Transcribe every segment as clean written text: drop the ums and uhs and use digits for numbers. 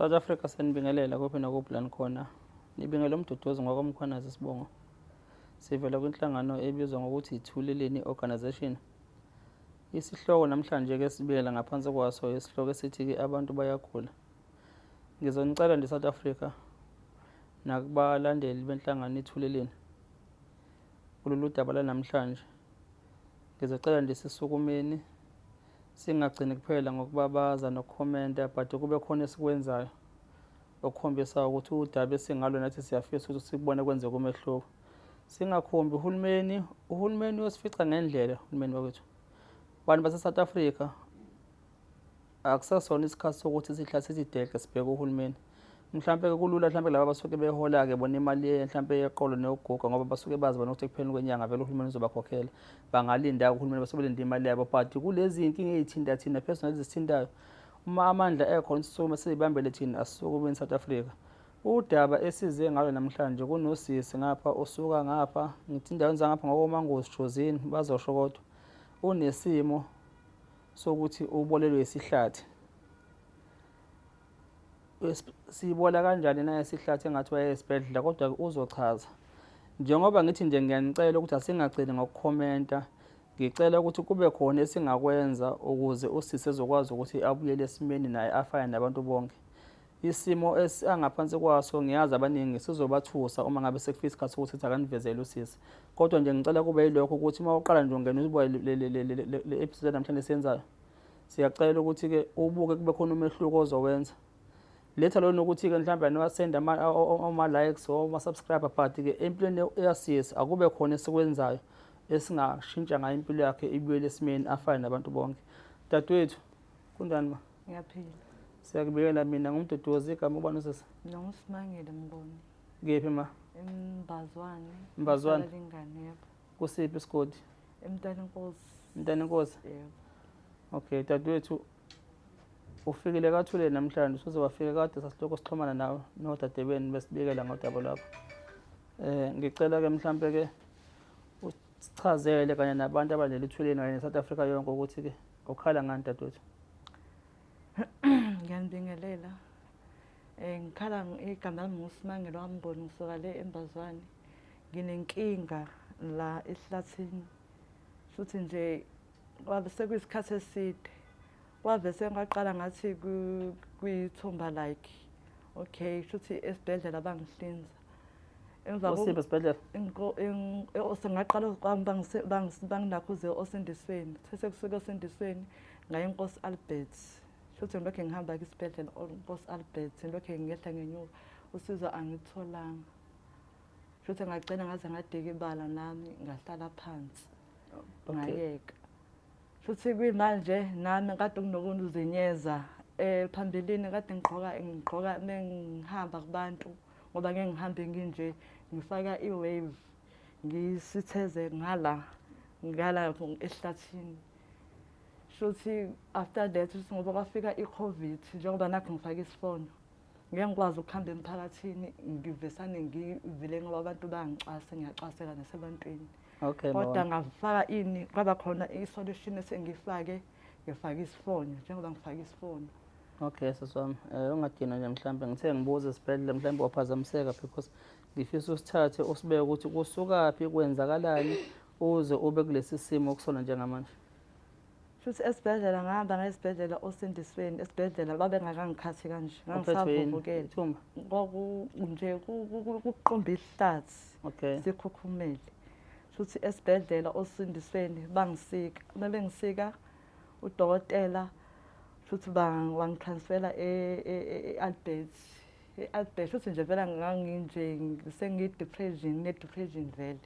South Africa sanibingelela kuphi nakuphi la nikhona. Nibingele uMduduzi ngwakoMkhwanazi isibongo. Sivela kwinhlangano ebizwa ngokuthi iThuleleni Organisation. Isihloko namhlanje ke sibikela ngaphansi kwaso isihloko esithi ke abantu bayagula. Ngizonicela nje South Africa nakubalandeli benhlangano iThuleleni kulolu daba lanamhlanje. Ngizocela nje sisukumeni singagcini kuphela ngokubabaza nokukhomenta but kube khona esikwenzayo okukhombisa ukuthi udaba esingalo nathi siyafisa ukuthi sikubone kwenzeka umehluko. Singakhombi uhulumeni, uhulumeni uyosifica ngendlela uhulumeni bakwethu. Bantu base-South Africa akusasona isikhathi sokuthi sihlale sithi deqe sibheke uhulumeni. Mhlampe kulula mhlampe laba abasuke behola-ke bona imali mhlampe yeqolo neyokuguga ngoba basuke bazi bona ukuthi ekupheleni kwenyanga vele uhulumeni uzobakhokhela. Bangalinda uhulumeni basuke belinde imali yabo but kulezi iy'nkinga ey'thinta thina personal ezisithintayo uma amandla ekhona sisukume siyibambele thina asisukumeni South Africa. Udaba esize ngalo namhlanje kunosisi ngapha osuka ngapha ngithi indaweni zangapha ngokomangozi Jozini bazosho kodwa unesimo sokuthi ubolelwe isihlathi. Sibola kanjani na isihlathi engathi waye esibhedlela kodwa uzochaza. Njengoba ngithi nje ngiyanicela ukuthi asingagcini ngokukhomenta ngicela ukuthi kube khona esingakwenza ukuze usisi ezokwazi ukuthi abuyele esimeni naye afane nabantu bonke. Isimo angaphansi kwaso ngiyazi abaningi sizobathusa uma ngabe sekufika isikhathi sokuthi sithi akanivezele usisi. Kodwa nje ngicela kube yilokho ukuthi uma uqala nje ungena ubuka le episode namhlanje esiyenzayo. Siyacela ukuthi-ke ubuke kube khona umehluko ozowenza. Letha lona ukuthi-ke mhlawumbe niwasende ama-likes or ama-subscriber but-ke empilweni yasisi akube khona esikwenzayo esingashintsha ngayo impilo yakhe ibuyele esimeni afane nabantu bonke. Dadewethu, kunjani ma? Ngiyaphila. Siyakubikela mina ngumduduzi igama ubani usisi? Mina nguSimangele Mboni. Kephi ma? Embazwane. Mbazwane. Lingane yebo. Kusiphi isigodi? Emntanenkosi. Mntanenkosi? Yebo. Okay, dadewethu ufikile kathule namhlanje usuze wafika kade sasilokhu sixhumana nawe nodadewenu besibikela ngodaba lwakho. Eh ngicela ke mhlambe ke usichazele kanye nabantu abaleli thuleni kanye neSouth Africa yonke ukuthi ke ukhala ngani dadewethu. Ngiyanibingelela. Eh ngikhala igama lami nguSimangele waMngoni ngisuka le eMbazwane. Nginenkinga la ehlathini. Futhi nje kwabe sekuyisikhathi eside. Kwave sengaqala ngathi kuyithumba like okay shuthi esibhedlela bangihlinza. Emva Usiphi esibhedlela? Sengaqala kwami banginakhuze osindisweni. Sesekusuka osindisweni ngaye Inkosi Albert. Shuthi ngilokhu ngihamba ke isibhedlela Inkosi Albert ngilokhu ngehla ngenyuka usizo angitholanga. Shuthi ngagcina ngaze ngadika ibala nami ngahlala phansi. Ngayeka. Futhi kuyimanje nami kade kunokungizinyeza phambilini kade ngigqoka ngigqoka mengihamba kubantu ngoba ngeke ngihambe nginje ngifaka i-wave ngisitheze ngala ngala ehlathini. Shuthi after that ngoba kwafika i-COVID njengoba nakhu ngifake isifonyo ngeke ngikwazi ukuhamba emphakathini ngivesane ngivele ngoba abantu bayangicwasa ngiyacwaseka nasebantwini. Okay, kodwa ngafaka ini kwaba khona i-solution esengifake ngifake isifonyo njengoba ngifake isifonyo. Okay sisi wami, eh ungadinwa nje mhlambe ngithe ngibuza esibhedlela mhlambe waphazamiseka because ngifisa usithathe usibeke ukuthi kusukaphi kwenzakalani uze ube kulesi simo okusona njengamanje. Shuthi esibhedlela ngahamba ngaye esibhedlela osindisweni esibhedlela babengakangikhathi kanje ngangisavuvukele Ithumba. kwaku nje kuqumba ihlathi Okay. sikhukhumele. Shuthi esibhedlela osindisweni bangisika uma bengisika udokotela shuthi wangitransfera e-Albert e-Albert shuthi nje vele nganginje sengiyi-depression ne-depression vele.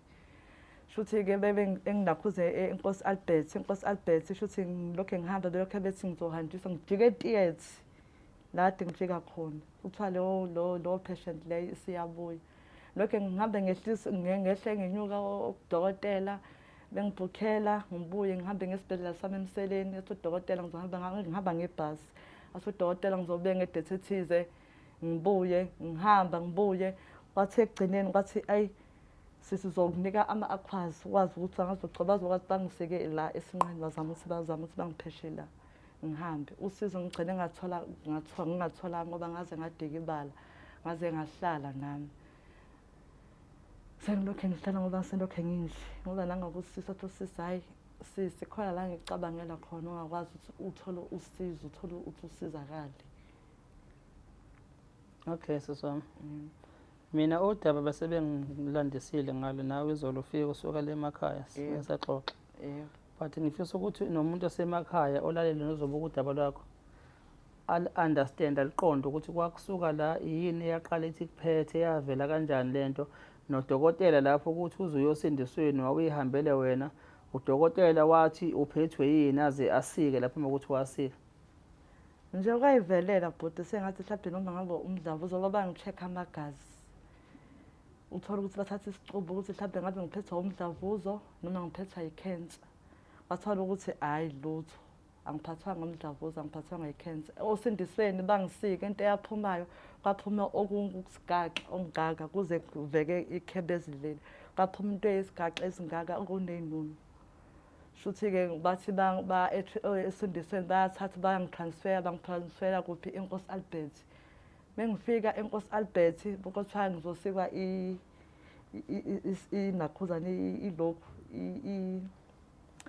Shuthi-ke bebe enginakhuze eNkosi Albert, eNkosi Albert shuthi ngilokhu ngihamba belokhu bethi ngizohanjiswa ngijike eTiet la kade ngifika khona. Kuthiwa lo lo lo patient leyo isiyabuya. Lokhu ngihambe ngehlisa ngehle ngenyuka kudokotela bengibhukhela ngibuye ngihambe ngesibhedlela sami emseleni ethi udokotela ngizohamba ngihamba ngebhasi. Athi udokotela ngizobuya ngedate ethize ngibuye ngihamba ngibuye kwathi ekugcineni kwathi ayi sisi uzokunika ama-aquas ukwazi ukuthi bangazogcoba bazokwazi bangiseke la esinqeni bazama ukuthi bazame ukuthi bangipheshe la. Ngihambe usizo ngigcine ngathola ngathola ngingatholanga ngoba ngaze ngadikibala ngaze ngahlala nami. Sengilokhu ngihlala ngoba selokhu nginje ngoba nangokusisa athi usisi hhayi sisi khona la ngicabangela khona ungakwazi ukuthi uthole usizo uthole ukuthi usizakale. Okay sisi wami. Mina udaba bese bengilandisile ngalo nawe izolo ufike usuka le emakhaya sisaxoxa. Yebo. But ngifisa ukuthi nomuntu osemakhaya olalele nozobuka udaba lwakho al-understand aliqonde ukuthi kwakusuka la yini eyaqala ithi kuphethe yavela kanjani lento nodokotela lapho ukuthi uze uyosindisweni wawuyihambele wena udokotela wathi uphethwe yini aze asike lapho uma ukuthi wasika. Nje kwayivelela bhuti sengathi mhlawumbe noma ngabe umdlavuza ngoba bangi-check-a amagazi. Uthole ukuthi bathatha isicubu ukuthi mhlawumbe ngabe ngiphethwe umdlavuzo noma ngiphethwa yi-cancer. Bathola ukuthi hhayi lutho, angiphathwanga umdlavuza, angiphathwanga yi-cancer. Osindisweni bangisika into eyaphumayo kwaphuma okusigaxa okungaka kuze kuveke ikhebezi leli. Kwaphuma into eyisigaxa esingaka okuney'nunu. Shuthi-ke bathi esindisweni bayathatha bayangitransfera bangitransfera kuphi eNkosi Albert. Mengifika eNkosi Albert kuthiwa ngizosikwa inakhuzane ilokhu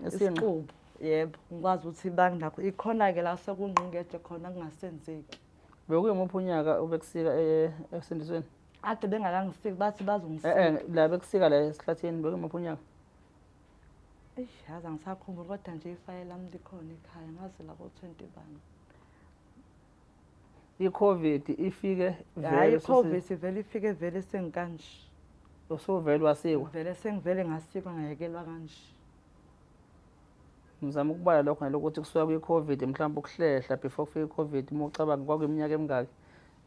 isiqubu yebo ngikwazi ukuthi banginakho ikhona-ke la sekungqingeje khona kungasenzeki. Bekuyimuphi unyaka obekusika esindisweni? Ade bengakangisiki bathi bazongisika. La bekusika la esihlathini bekuyimuphi unyaka? Eish, yazi angisakhumbuli kodwa nje ifayela lami likhona ekhaya ngazi la ko-twenty bani. I-COVID ifike Hhayi vele i-COVID vele ifike vele sengikanje. Usuvele wasikwa. Vele sengivele ngasikwa ngayekelwa kanje. Ngizama ukubala lokho nalokuthi kusuka kwi-COVID mhlawumbe ukuhlehla before kufika i-COVID uma ucabanga kwakuyiminyaka emingaki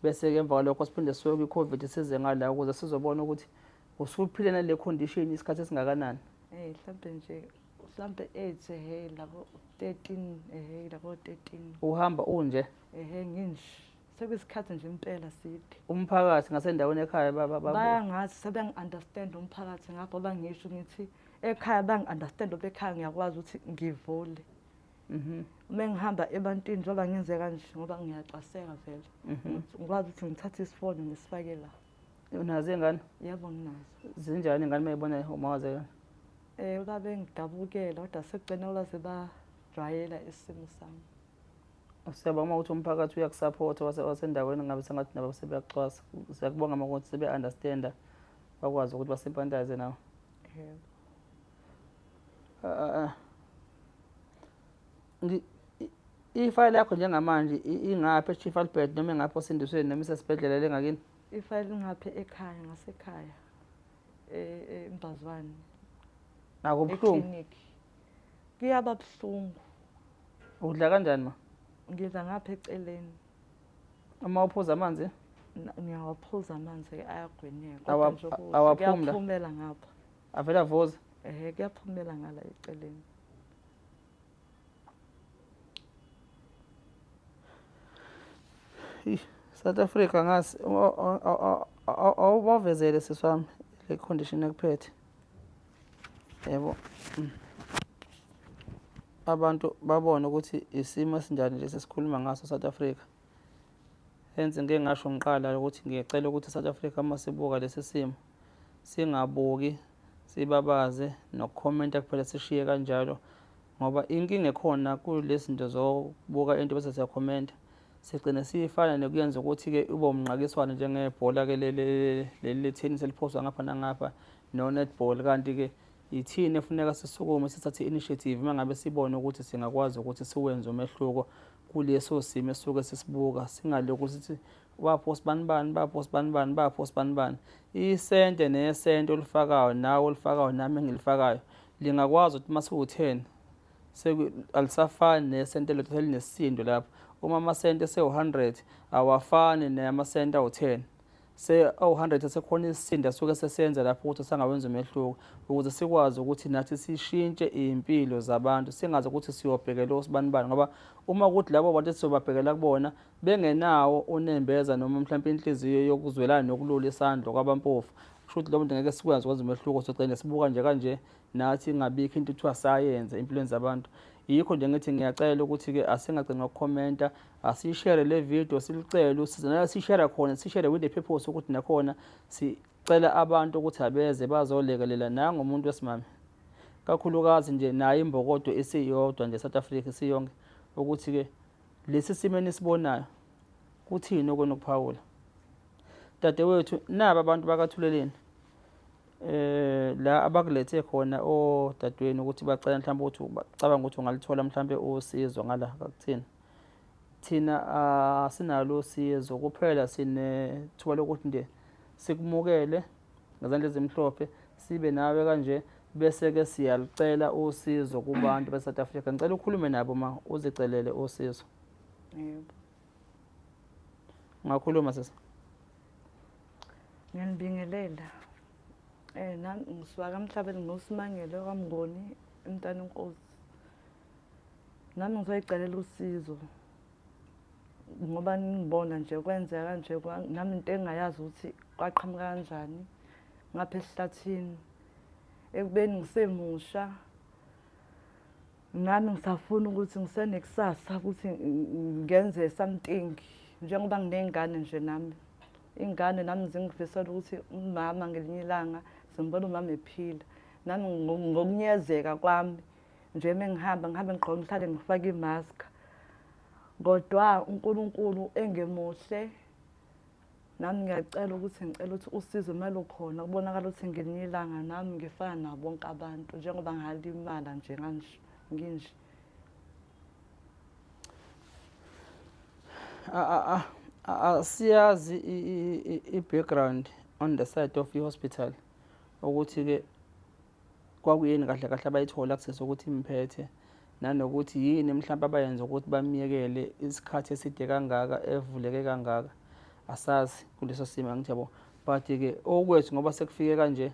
bese-ke emva kwalokho siphinde sisuke kwi-COVID size ngala ukuze sizobona ukuthi Usuphile nale condition isikhathi esingakanani? Eh mhlambe nje mhlambe 8 ehe lako 13 ehe lako 13. Uhamba unje? Ehe nginje. Sekuyisikhathi nje impela side. Umphakathi ngasendaweni ekhaya baba bayangazi sebengi-understand umphakathi ngapho bangisho ngithi ekhaya bangi-understand ngoba ekhaya ngiyakwazi ukuthi ngivule. Mhm. Uma ngihamba ebantwini njengoba ngenze kanje ngoba ngiyacwaseka vele. Ngikwazi ukuthi ngithathe isifonyo ngisifake la. Unazo iy'ngane? Yebo nginazo. Zinjani iy'ngane uma y'bona uma wazeka? Um babengidabukela kodwa sekugcina baze bajwayela isimo sami. Siyabonga uma ukuthi umphakathi uyakusaphotha wasendaweni ngabe sengathi nabo sebeyakuxwasa. Siyakubonga uma ukuthi sebe-understanda bakwazi ukuthi basympathize nawe. Yebo. Ah, ah. Ifayela yakho njengamanje ingaphi eChief Albert noma ingaphi osindisweni noma isesibhedlela lengakini? Ifayela ingaphi ekhaya ngasekhaya eMbazwane. Akubuhlungu? Eklinikhi. Kuyaba buhlungu. Udla kanjani ma? Ngidla ngapha eceleni. Uma uphuza amanzi? Ngiyawaphuza amanzi ayagwinyeka. Awaphumi la? Kuyaphumela ngapha. Avele avuze? Ehhe kuyaphumela ngala eceleni. South Africa ngazi awubavezele sisi wami le condition ekuphethe. Yebo. Abantu babone ukuthi isimo esinjani lesi esikhuluma ngaso South Africa. Hence ngike ngasho ngiqala ukuthi ngiyacela ukuthi South Africa uma sibuka lesi simo singabuki sibabaze nokukhomenta kuphela sishiye kanjalo ngoba inkinga ekhona kulezi zinto zokubuka into bese siyakhomenta sigcine siyifana nokuyenza ukuthi-ke ube umnqakiswano njengebhola-ke leli le-tennis eliphoswa ngapha nangapha no-netball kanti-ke yithina efuneka sisukume sithathe i-initiative uma ngabe sibone ukuthi singakwazi ukuthi siwenze umehluko kuleso simo esuke sisibuka singalokhu sithi bapho sibanibani bapho sibanibani bapho sibanibani isente nesente olifakayo nawe olifakayo nami engilifakayo lingakwazi ukuthi uma siwu-10 alisafani nesente lethu selinesisindo lapho uma amasente sewu-100 awafani namasente awu-10 se awu-100 sekhona isisindo asuke sesenza lapho ukuthi sangawenza umehluko ukuze sikwazi ukuthi nathi sishintshe iy'mpilo zabantu singazi ukuthi siyobhekela osibanibani ngoba uma ukuthi labo bantu esizobabhekela kubona bengenawo unembeza noma mhlawumpe inhliziyo yokuzwelana nokulula isandla kwabampofu kusho ukuthi lobo nto ngeke sikwazi ukwenza umehluko sogcine sibuka nje kanje nathi ingabikho into kuthiwa sayenze empilweni zabantu. Yikho nje ngithi ngiyacela ukuthi-ke asingagcini ngokukhomenta, asiyishere le video, silicele usizo. Nala sishera khona, sishere with the purpose ukuthi nakhona sicela abantu ukuthi abeze bazolekelela nangu umuntu wesimame. Kakhulukazi nje nayo imbokodo isiyodwa nje South Africa isiyonke ukuthi-ke lesi simo enisibonayo kuthini okwenu ukuphawula. Dadewethu naba abantu bakaThuleleni la abakulethe khona odadewenu ukuthi bacela mhlawumbe ukuthi bacabanga ukuthi ungalithola mhlawumbe usizo ngala kakuthina. Thina asinalo usizo kuphela sinethuba lokuthi nje sikumukele ngezandla ezimhlophe sibe nawe kanje bese-ke siyalucela usizo kubantu be-South Africa. Ngicela ukhulume nabo ma uzicelele usizo. Yebo. Ungakhuluma sisi. Ngiyanibingelela. Nami ngisuka kaMhlabeni ngoSimangele kwaMngoni emntana inkosi. Nami ngizoyicelela usizo ngoba ningibona nje kwenzeka kanje nami into engingayazi ukuthi kwaqhamuka kanjani ngapha esihlathini ekubeni ngisemusha Nami ngisafuna ukuthi ngisenekusasa ukuthi ngenze something njengoba nginey'ngane nje nami. Iy'ngane nami zingifisela ukuthi umama ngelinye ilanga simbona umama ephila. Nami ngokunyezeka kwami nje uma ngihamba ngihambe ngigqoke ngihlale ngifake imask. Kodwa uNkulunkulu engemuhle Nami ngiyacela ukuthi ngicela ukuthi usizo uma lukhona kubonakala ukuthi ngelinye ilanga nami ngifana nabo bonke abantu njengoba ngalimala nje kanje nginje. Asiyazi i-background on the side of i-hospital ukuthi-ke kwakuyini kahle kahle abayithola kusese ukuthi imphethe nanokuthi yini mhlawumbe abayenza ukuthi bamyekele isikhathi eside kangaka evuleke kangaka asazi kuleso simo angithi yabo but-ke okwethu ngoba sekufike kanje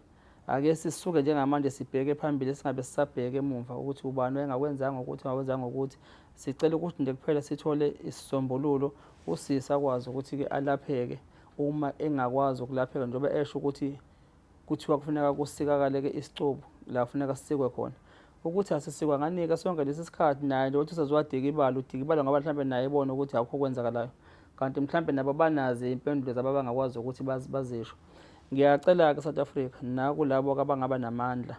ake sisuke njengamanje sibheke phambili singabe sisabheke emumva ukuthi ubani wayengakwenzanga ukuthi ungakwenzanga ukuthi sicela ukuthi nje kuphela sithole isisombululo usisi akwazi ukuthi-ke alapheke uma engakwazi ukulapheka njengoba esho ukuthi Kuthiwa kufuneka kusikakale-ke isicubu la kufuneka sisikwe khona. Ukuthi asisikwa nganika sonke lesi sikhathi naye nje ukuthi usezowadikibala, udikibala ngoba mhlampe naye ebona ukuthi akukho okwenzakalayo. Kanti mhlampe nabo banazo iy'mpendulo zabo abangakwazi ukuthi bazisho. Ngiyacela-ke South Africa nakulabo-ke abangaba namandla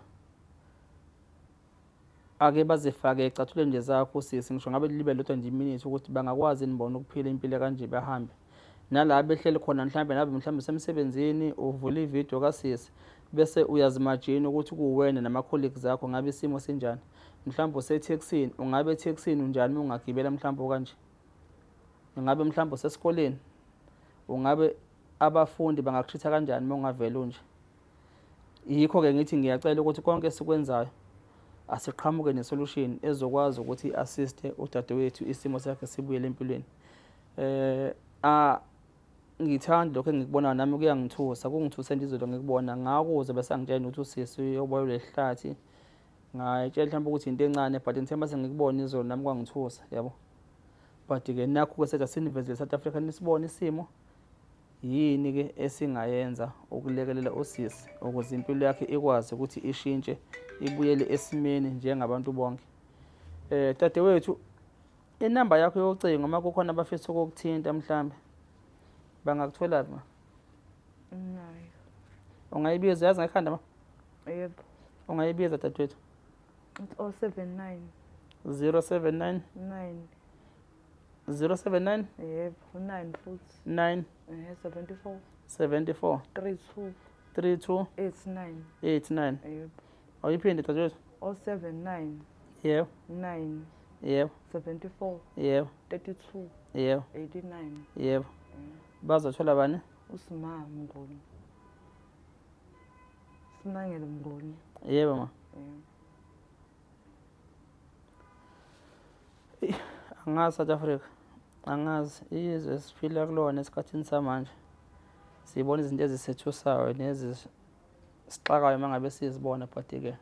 ake bazifake ecathulweni nje zakho sisi ngisho ngabe libe lodwa nje iminithi ukuthi bangakwazi yini bona ukuphila impilo kanje bahambe nala behleli khona mhlambe nabe mhlambe semsebenzini uvula ividiyo kasisi bese uyazimajina ukuthi kuwena nama-colleagues akho ngabe isimo sinjani mhlawumbe usethekisini ungabe ethekisini unjani uma ungagibela mhlawumbe okanje ungabe mhlawumbe usesikoleni ungabe abafundi bangakuthitha kanjani uma ungavela unje Yikho-ke ngithi ngiyacela ukuthi konke esikwenzayo asiqhamuke ne-solution ezokwazi ukuthi i-assiste udadewethu isimo sakhe sibuyele empilweni. Eh a ngithanda lokho engikubonayo nami kuyangithusa kungithuse nje izolo ngikubona ngakuze besangitshela ukuthi usisi uyoboyelwa ihlathi ngayitshela mhlawumbe ukuthi into encane but ngithe mase ngikubona izolo nami kwangithusa yabo but-ke nakho-ke sethi asinivezele South Africa nisibone isimo Yini-ke esingayenza ukulekelela usisi ukuze impilo yakhe ikwazi ukuthi ishintshe ibuyele esimeni njengabantu bonke? Eh dadewethu, inamba yakho yocingo uma kukhona abafisa ukukuthinta mhlambe bangakutholaphi ma? Nayo. Ungayibiza yazi ngekhanda ma? Yebo. Ungayibiza dadewethu? It's 079 079 9 079 Yebo, u-9 futhi. 9 74 74 32 32 89. 89. Yebo. Awuyiphinde dadewethu? 079 Yebo. 9 Yebo. 74 Yebo. 32 Yebo. 89. Yebo. Bazothola bani? USima Mnguni. Simangele Mnguni. Yebo ma. Yebo. Angazi South Africa, angazi izwe esiphila kulona esikhathini samanje sibona izinto ezisethusayo nezisixakayo uma ngabe sizibona but-ke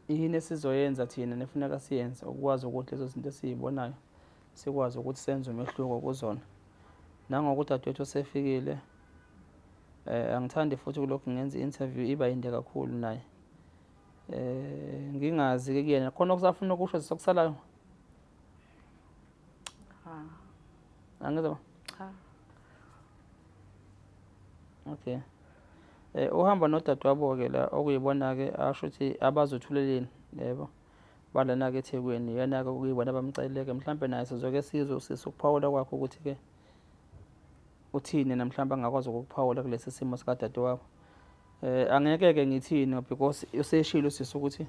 yini esizoyenza thina nefuneka siyenze ukwazi ukuthi lezo zinto esiyibonayo sikwazi ukuthi senze umehluko kuzona. Nangoku udadewethu osefikile angithandi futhi kulokhu ngenza i-interview iba yinde kakhulu naye. Ngingazi ke kuyena khona okusafuna ukusho sokusalayo. Ha. Angizwa. Cha. Okay. Uhamba nodadewabo ke la okuyibona ke asho ukuthi abazothuleleni yebo. Balana ke eThekwini yena ke okuyibona abamceleke mhlambe naye sizoke sizwe usisi ukuphawula kwakhe ukuthi ke uthini na mhlambe angakwazi ukukuphawula kulesi simo sikadadewabo. Angeke ke ngithini because useshilo usisi ukuthi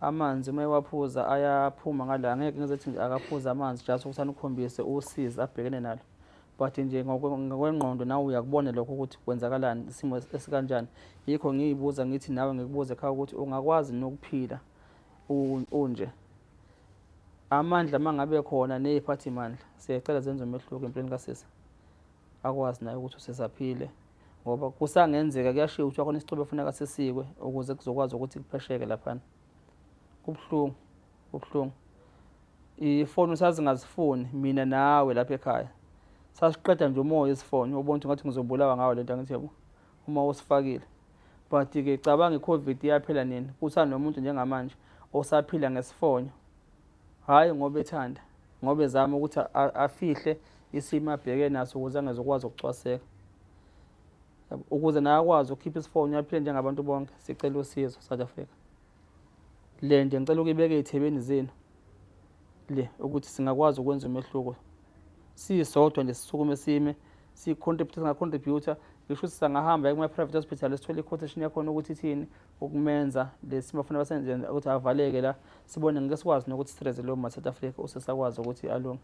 amanzi uma ewaphuza ayaphuma ngala, angeke ngize nje akaphuze amanzi just ukuthi anikhombise usizi abhekene nalo, but nje ngokwengqondo nawe uyakubona lokho ukuthi kwenzakalani, isimo esikanjani. Yikho ngiyibuza ngithi nawe ngikubuze ekhaya ukuthi ungakwazi nokuphila unje. Amandla mangabe khona neziphathimandla siyacela zenze umehluko empilweni kasisi, akwazi naye ukuthi usesaphile, ngoba kusangenzeka kuyashiwo ukuthi khona isicubu efuneka sisikwe ukuze kuzokwazi ukuthi kuphesheke laphana. Kubuhlungu, kubuhlungu. Ifoni sazingazifuni mina nawe lapha ekhaya, sasiqeda nje umoya isifoni, ubona ukuthi ngathi ngizobulawa ngawo lento, angithi yabo uma usifakile. But ke cabanga i-COVID iyaphela nini, kusanomuntu njengamanje osaphila ngesifonyo, hhayi ngoba ethanda, ngoba ezama ukuthi afihle isimo abheke naso ukuze angezokwazi ukucwaseka, ukuze naye akwazi ukukhipha isifonyo aphile njengabantu bonke. Sicela usizo South Africa. Le nje ngicela ukuyibeka ey'thebeni zenu le ukuthi singakwazi ukwenza umehluko sisodwa nje, sisukume sime si-contribute, singa-contribute ngisho ukuthi sangahamba kuma-private hospital sithole i-quotation yakhona ukuthi ithini ukumenza lesimo afuna basenze ukuthi avaleke la, sibone ngeke sikwazi nokuthi stress lo ma South Africa usesakwazi ukuthi alunge.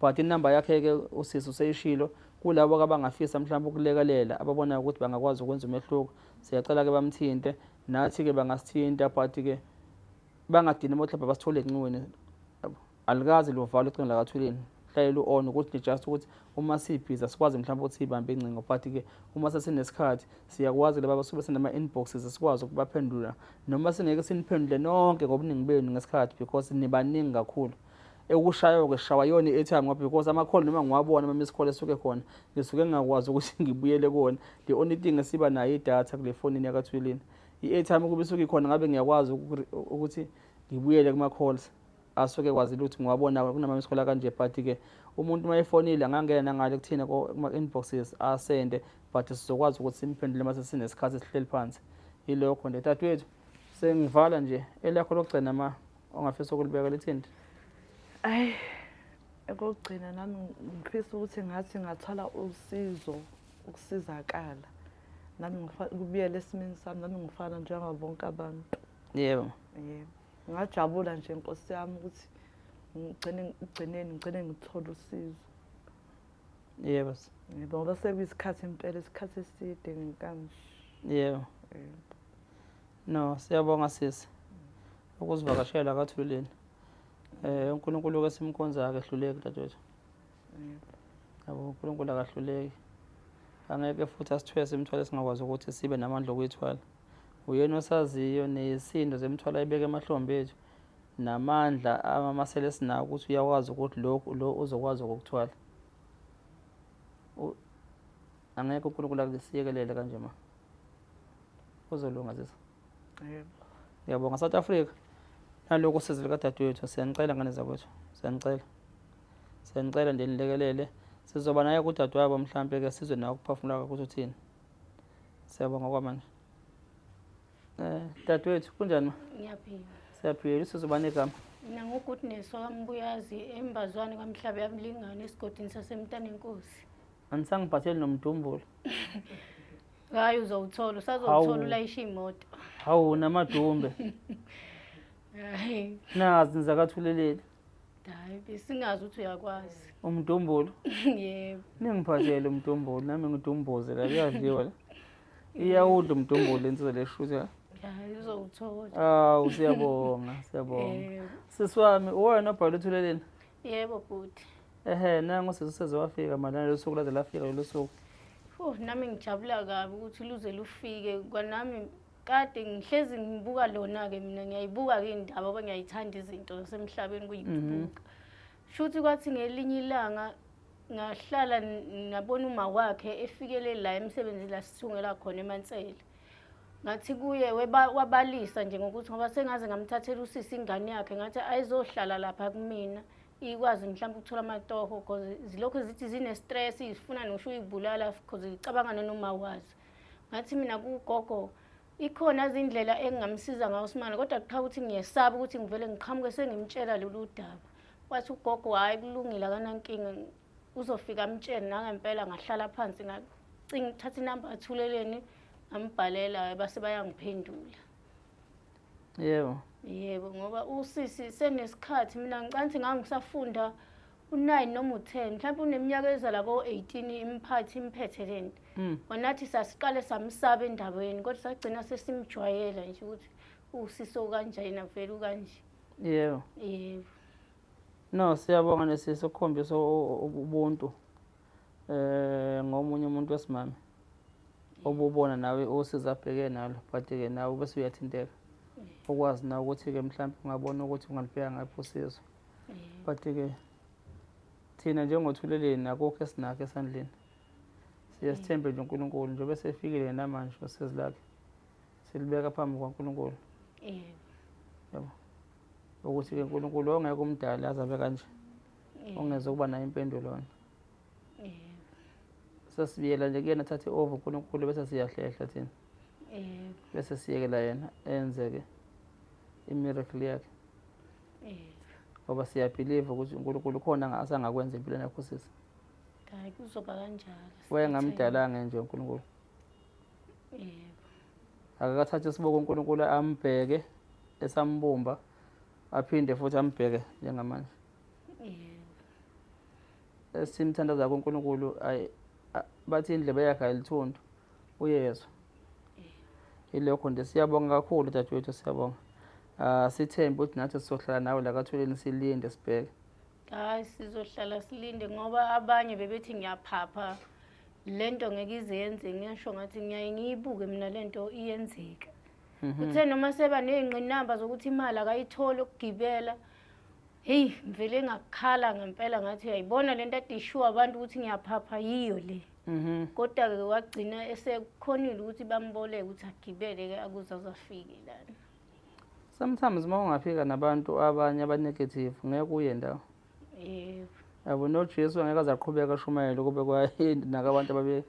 But inamba yakhe-ke usisi useyishilo kulabo abangafisa mhlawumbe ukulekelela, ababonayo ukuthi bangakwazi ukwenza umehluko, siyacela-ke bamthinte, nathi-ke bangasithinta, but-ke bangadini mhlawumbe basithole encingweni, alikaze luvalwe ucingo lakaThuleni, hlale lu-on ukuthi just ukuthi uma sibhizi asikwazi mhlawumbe ukuthi siyibambe ingcingo, but-ke uma sesinesikhathi siyakwazi laba basuke besenama-inboxes sikwazi ukubaphendula, noma singeke siniphendule nonke ngobuningi benu ngesikhathi because nibaningi kakhulu. Ekushaywa-ke sishawa yona i-airtime ngoba because ama-call noma ngiwabona ama-miss call esuke khona ngisuke ngingakwazi ukuthi ngibuyele kuwona. The only thing esiba nayo idatha kule fonini yakaThulini, i-airtime ukuba isuke ikhona ngabe ngiyakwazi ukuthi ngibuyele kuma-calls asuke kwazile ukuthi ngiwabona kunama-miss call akanje. But-ke umuntu uma efonile angangena nangale kuthina kuma-inboxes asende, but sizokwazi ukuthi simphendule uma sesinesikhathi sihleli phansi. Yilokho nje dadewethu, sengivala nje, elakho lokugcina ma ongafisa ukulibeka lithini? Ayi, ekugcina nami ngifisa ukuthi ngathi ngathola usizo, ukusizakala nami ngibuyele esimeni sami, nami ngifana njengabo bonke abantu. Yebo. Yebo, ngajabula nje nkosi yami ukuthi ngigcine ngigcineni ngigcine ngithola usizo. Yebo. Yebo, ngoba sekuyisikhathi impela, isikhathi eside ngikanje. Yebo. No, siyabonga sisi ukuzivakashela kaThuleni. UNkulunkulu ke simkhonza akahluleki dadewethu. Yabo, uNkulunkulu akahluleki. Angeke futhi asithwese imithwalo esingakwazi ukuthi sibe namandla okuyithwala. Uyena osaziyo nesindo zemithwalo ayibeke emahlombe ethu namandla amamasela esinawo ukuthi uyakwazi ukuthi lokhu lo uzokwazi ukukuthwala. Angeke uNkulunkulu akusiyekelele kanje ma. Kuzolunga sisi. Yebo. Ngiyabonga South Africa. Nalokhu usizo likadadewethu siyanicela ngane zakwethu. Siyanicela. Siyanicela nje nilekelele. Sizoba naye kudadewabo mhlambe ke sizwe nawe ukuphefumula kwakhe ukuthi uthini. Siyabonga kwamanje. Dadewethu kunjani ma? Ngiyaphila. Siyaphila, usizoba negama. Mina nguGoodness wakaMbuyazi eMbazwane kwaMhlaba yamlingane esigodini saseMntanenkosi. Anisangiphatheli nomdumbulo. Hayi uzowuthola, usazowuthola ulayisha imoto. Hawu namadumbe. Hayi. Nazi nizakathuleleni. Hayi besingazi ukuthi uyakwazi. Umdumbulo. Yebo. Ningiphathele umdumbulo nami ngidumbuze la kuyadliwa la. Iyawudla umdumbulo insizwa leshutha. Hayi uzowuthola. Awu siyabonga, siyabonga. Yebo. Sisi wami uwena obhala uthuleleni? Yebo bhuti. Ehhe nangu sisi useze wafika malana losuku laze lafika lolu suku. Fuh nami ngijabula kabi ukuthi luze lufike kwanami, kade ngihlezi ngibuka lona-ke, mina ngiyayibuka-ke indaba ngoba ngiyayithanda izinto zasemhlabeni kuyibuka. Shuthi kwathi ngelinye ilanga ngahlala ngabona uma wakhe efikele la emsebenzini la sithungela khona eMansele. Ngathi kuye wabalisa nje ngokuthi ngoba sengaze ngamthathela usisi ingane yakhe ngathi ayizohlala lapha kumina ikwazi mhlawumbe ukuthola amatoho cause zilokhu zithi zine-stress zifuna ngisho uyibulala cause zicabanga nanoma wazi. Ngathi mina kugogo ikhona izindlela engingamsiza ngawo uSimanga kodwa qha ukuthi ngiyesaba ukuthi ngivele ngiqhamuke sengimtshela lolu daba. Wathi ugogo hhayi kulungile akanankinga uzofika amtshele nangempela ngahlala phansi ngacinga ukuthatha inamba athuleleni ngambhalela base bayangiphendula. Yebo. Yebo ngoba usisi senesikhathi mina ngicabanga ukuthi ngangisafunda u-9 noma u-10 mhlawumbe uneminyaka ezala ko-18 imphathi imphethe le nto. Wanathi sasiqale samsaba endaweni kodwa sagcina sesimjwayela nje ukuthi usisi okanjena vele ukanje. Yebo. Yebo. No, siyabonga nesisi ukukhombisa ubuntu ngomunye umuntu wesimame obubona nawe osiza abheke nalo but ke nawe bese uyathinteka ukwazi nawe ukuthi ke mhlawumbe ungabona ukuthi ungalibheka ngaphi usizo but ke thina njengothuleleni akukho esinakho esandleni siye sithembe nje uNkulunkulu njengoba esefikile namanje usizi lakhe silibeka phambi kwaNkulunkulu. Yebo. Yabo. Ukuthi-ke uNkulunkulu ongeke umdali aze abe kanje. Ongeze ukuba nayo impendulo wena. Yebo. Sesibiyela nje kuyena athathe over uNkulunkulu bese siyahlehla thina. Yebo. Bese siyekela yena enze-ke i-miracle yakhe. Yebo. Ngoba siyabhiliva ukuthi uNkulunkulu khona asangakwenza empilweni yakho sisi. Hayi kuzoba kanjalo. Wayengamdalanga nje uNkulunkulu. Yebo. Akakathathe isibuko uNkulunkulu ambheke esambumba aphinde futhi ambheke njengamanje. Yebo. Esimthandaza kuNkulunkulu ayi bathi indlebe yakhe ayilithundu uyezwa. Ilokho nje siyabonga kakhulu dadewethu siyabonga. Ah sithembe ukuthi nathi sizohlala nawe la kaThuleni silinde sibheke. Hayi sizohlala silinde ngoba abanye bebethi ngiyaphapha lento ngeke ize yenzeke ngisho ngathi ngiyaye ngiyibuke mina lento iyenzeka. Kuthe noma seba nezingqinamba zokuthi imali akayitholi ukugibela Hey ngivele ngakhala ngempela ngathi uyayibona lento ade ishiwo abantu ukuthi ngiyaphapha yiyo le. Kodwa-ke wagcina esekukhonile ukuthi bamboleke ukuthi agibele-ke akuze azafike lana. Sometimes uma ungafika nabantu abanye aba-negative ngeke uye ndawo. Yebo. Yabo noJesu angeke aze aqhubeke ashumayele kube naka abantu ababe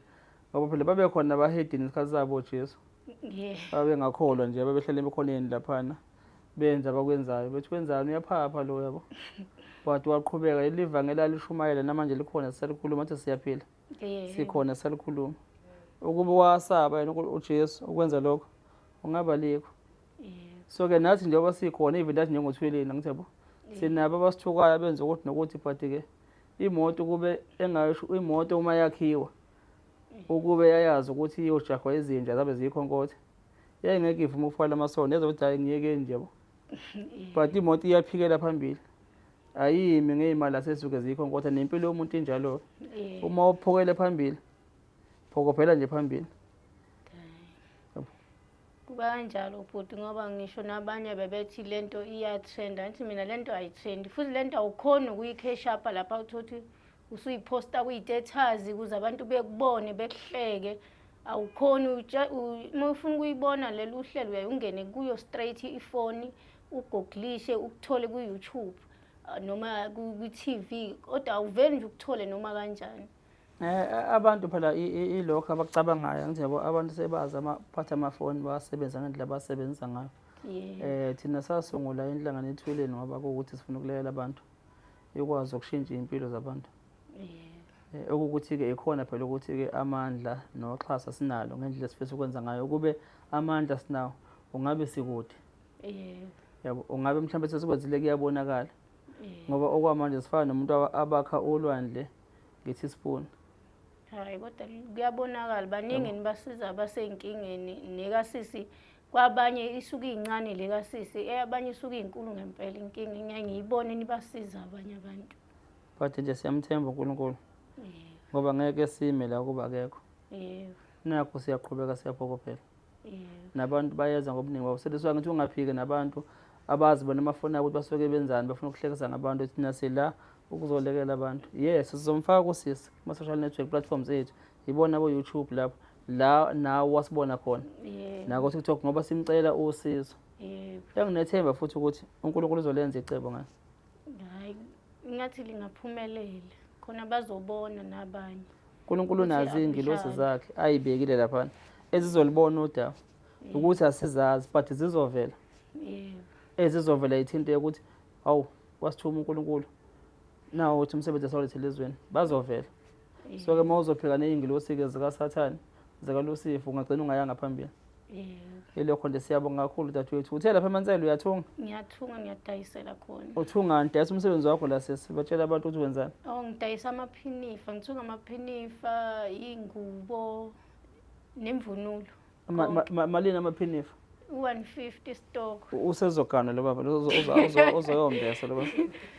ngoba phela babekhona nabahedeni isikhathi sabo oJesu. Yeah. Babengakholwa nje babehlala emikhoneni laphana benza abakwenzayo bethi wenzani uyaphapha lo yabo. But waqhubeka leli vangeli alishumayela namanje likhona sisalikhuluma athi siyaphila. Yeah. Sikhona sisalikhuluma. Ukuba wasaba yena uJesu ukwenza lokho ungaba likho. Yeah. So ke nathi njengoba sikhona even nathi njengothweleni angithi yabo. Sinabo abasithukayo abenza ukuthi nokuthi but ke imoto kube engasho imoto uma yakhiwa ukube yayazi ukuthi iyojahwa izinja zabe ziyikhonkotha yayingeke ivume ukufaka amasondo yazi ukuthi hayi ngiyekeni nje yabo. But imoto iyaphikela phambili ayimi ngeyimali asesuke ziyikhonkotha nempilo yomuntu injalo. Uma uphokele phambili phokophela nje phambili. Kuba kanjalo bhuti ngoba ngisho nabanye bebethi lento iyatrenda ngithi mina lento ayitrendi futhi lento awukhoni ukuyi-cash up lapha uthothi usuyiphosta kuyitethers ukuze abantu bekubone bekuhleke awukhoni uma ufuna ukuyibona lelu hlelo uyaye ungene kuyo straight ifoni ugooglishe ukuthole ku-YouTube noma kwi-TV kodwa awuveli nje ukuthole noma kanjani. Abantu phela ilokho abakucabangayo angithi yabo abantu sebazi amaphatha amafoni bawasebenza ngendlela abasebenzisa ngayo. Thina sasungula inhlangano ethuleni ngoba kuwukuthi sifuna ukulekelela abantu ikwazi ukushintsha iy'mpilo zabantu. Okuwukuthi-ke ikhona phela ukuthi-ke amandla noxhaso sinalo ngendlela esifisa ukwenza ngayo. Ukube amandla sinawo ungabe sikude. Yabo ungabe mhlawumbe sesikwenzile kuyabonakala. Ngoba okwamanje sifana nomuntu abakha olwandle nge-teaspoon. Hayi kodwa kuyabonakala baningi nibasiza abasey'nkingeni nekasisi kwabanye isuke incane le kasisi eyabanye isuke inkulu ngempela inkinga ngiyaye ngiyibone nibasiza abanye abantu. But nje siyamthemba uNkulunkulu. Ngoba ngeke sime la kuba akekho. Yebo. Nakho siyaqhubeka siyaphokophela. Yebo. Nabantu bayeza ngobuningi babo. Seliswa ngithi ungaphiki nabantu abazi bona amafoni abo ukuthi basuke benzani bafuna ukuhlekisa ngabantu thina sila ukuzolekela abantu. Yes, sizomfaka kusisi kuma social network platforms ethu. Ibona abo YouTube lapho. La nawe wasibona khona. Yebo. Nako TikTok ngoba simcela usizo. Yebo. Enginethemba futhi ukuthi uNkulunkulu uzolenza icebo ngayo. Hayi, ngathi lingaphumelela khona bazobona nabanye. uNkulunkulu Ukuthi unazo iy'ngilosi akuhlali. zakhe ayibekile laphana ezizolibona udaba ukuthi asizazi but zizovela. Yebo. Ezizovela ithinte ukuthi awu wasithuma uNkulunkulu nawo ukuthi umsebenzi esawulethele ezweni bazovela. So ke uma uzophika ney'ngilosi-ke zikaSathane zikaLusifa ungagcina ungayanga phambili. Yebo. Ilokho nje siyabonga kakhulu dadewethu. Uthe lapha eMansela uyathunga? Ngiyathunga ngiyadayisela khona. Uthungani? Dayisa umsebenzi wakho la sisi, batshela abantu ukuthi wenzani. Oh ngidayisa amaphinifa, ngithunga amaphinifa, iy'ngubo nemvunulo. Malini amaphinifa? U-150 stock. Usezogana lo baba, uzoyombesa lo baba.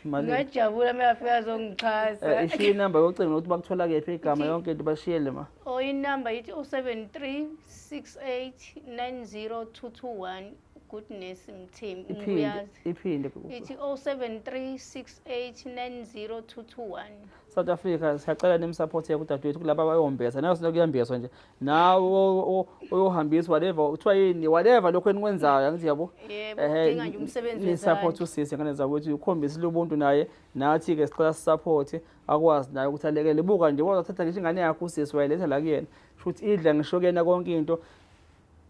Malini? Ngajabula uma afika azongixhasa. Ishiye inamba yocingo ukuthi bakuthola kephi igama yonke into bashiyele ma. Oh inamba ithi 073 68 90221 Goodness Mthembu Iphinde ngiyazi. iphinde. Ithi 073 68 90221. South Africa siyacela nimsupport kudadewethu kulaba abayombesa nawe sinokuyambeswa nje nawe uyohambisa whatever kuthiwa yini whatever lokho enikwenzayo angithi yabo. Yebo, udinga nje umsebenzi Ni-support wezandla. usisi ngane zakwethu ukhombisile ubuntu naye nathi ke sicela sisupport akwazi naye ukuthi alekele buka nje wazathatha ngisho ingane yakhe usisi wayiletha la kuyena shuthi idla ngisho kuyena konke into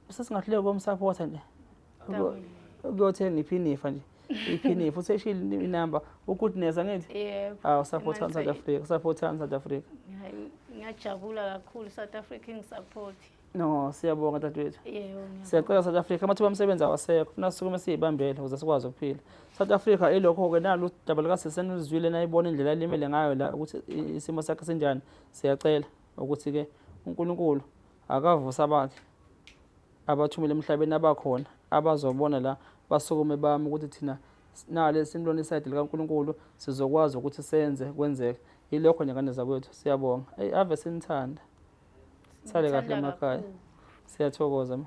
sesingahluleka ukumsupporta nje ukuyothenga iphinifa nje iphinifa useshile inamba uGoodness angithi. Yebo. Awu support South Emansela. Africa, support South Africa. Hayi, ngiyajabula kakhulu South Africa ingisupport. No, siyabonga dadewethu. Yebo. Ngiyabonga. Siyacela South Africa amathuba omsebenzi awasekho funa sisukume siyibambele ukuze sikwazi ukuphila. South Africa ilokho-ke nalo udaba likasisi seniluzwile nayibona indlela alimele ngayo la ukuthi isimo sakhe sinjani. Siyacela ukuthi-ke uNkulunkulu akavusa abakhe abathumele emhlabeni abakhona abazobona la basukume bami ukuthi thina nale simlona isayidi likaNkulunkulu sizokwazi ukuthi senze kwenzeke. Yilokho nje ngane zakwethu siyabonga. Eyi ave sinithanda. Sale kahle Ngithanda emakhaya. kakhulu. Siyathokoza ma.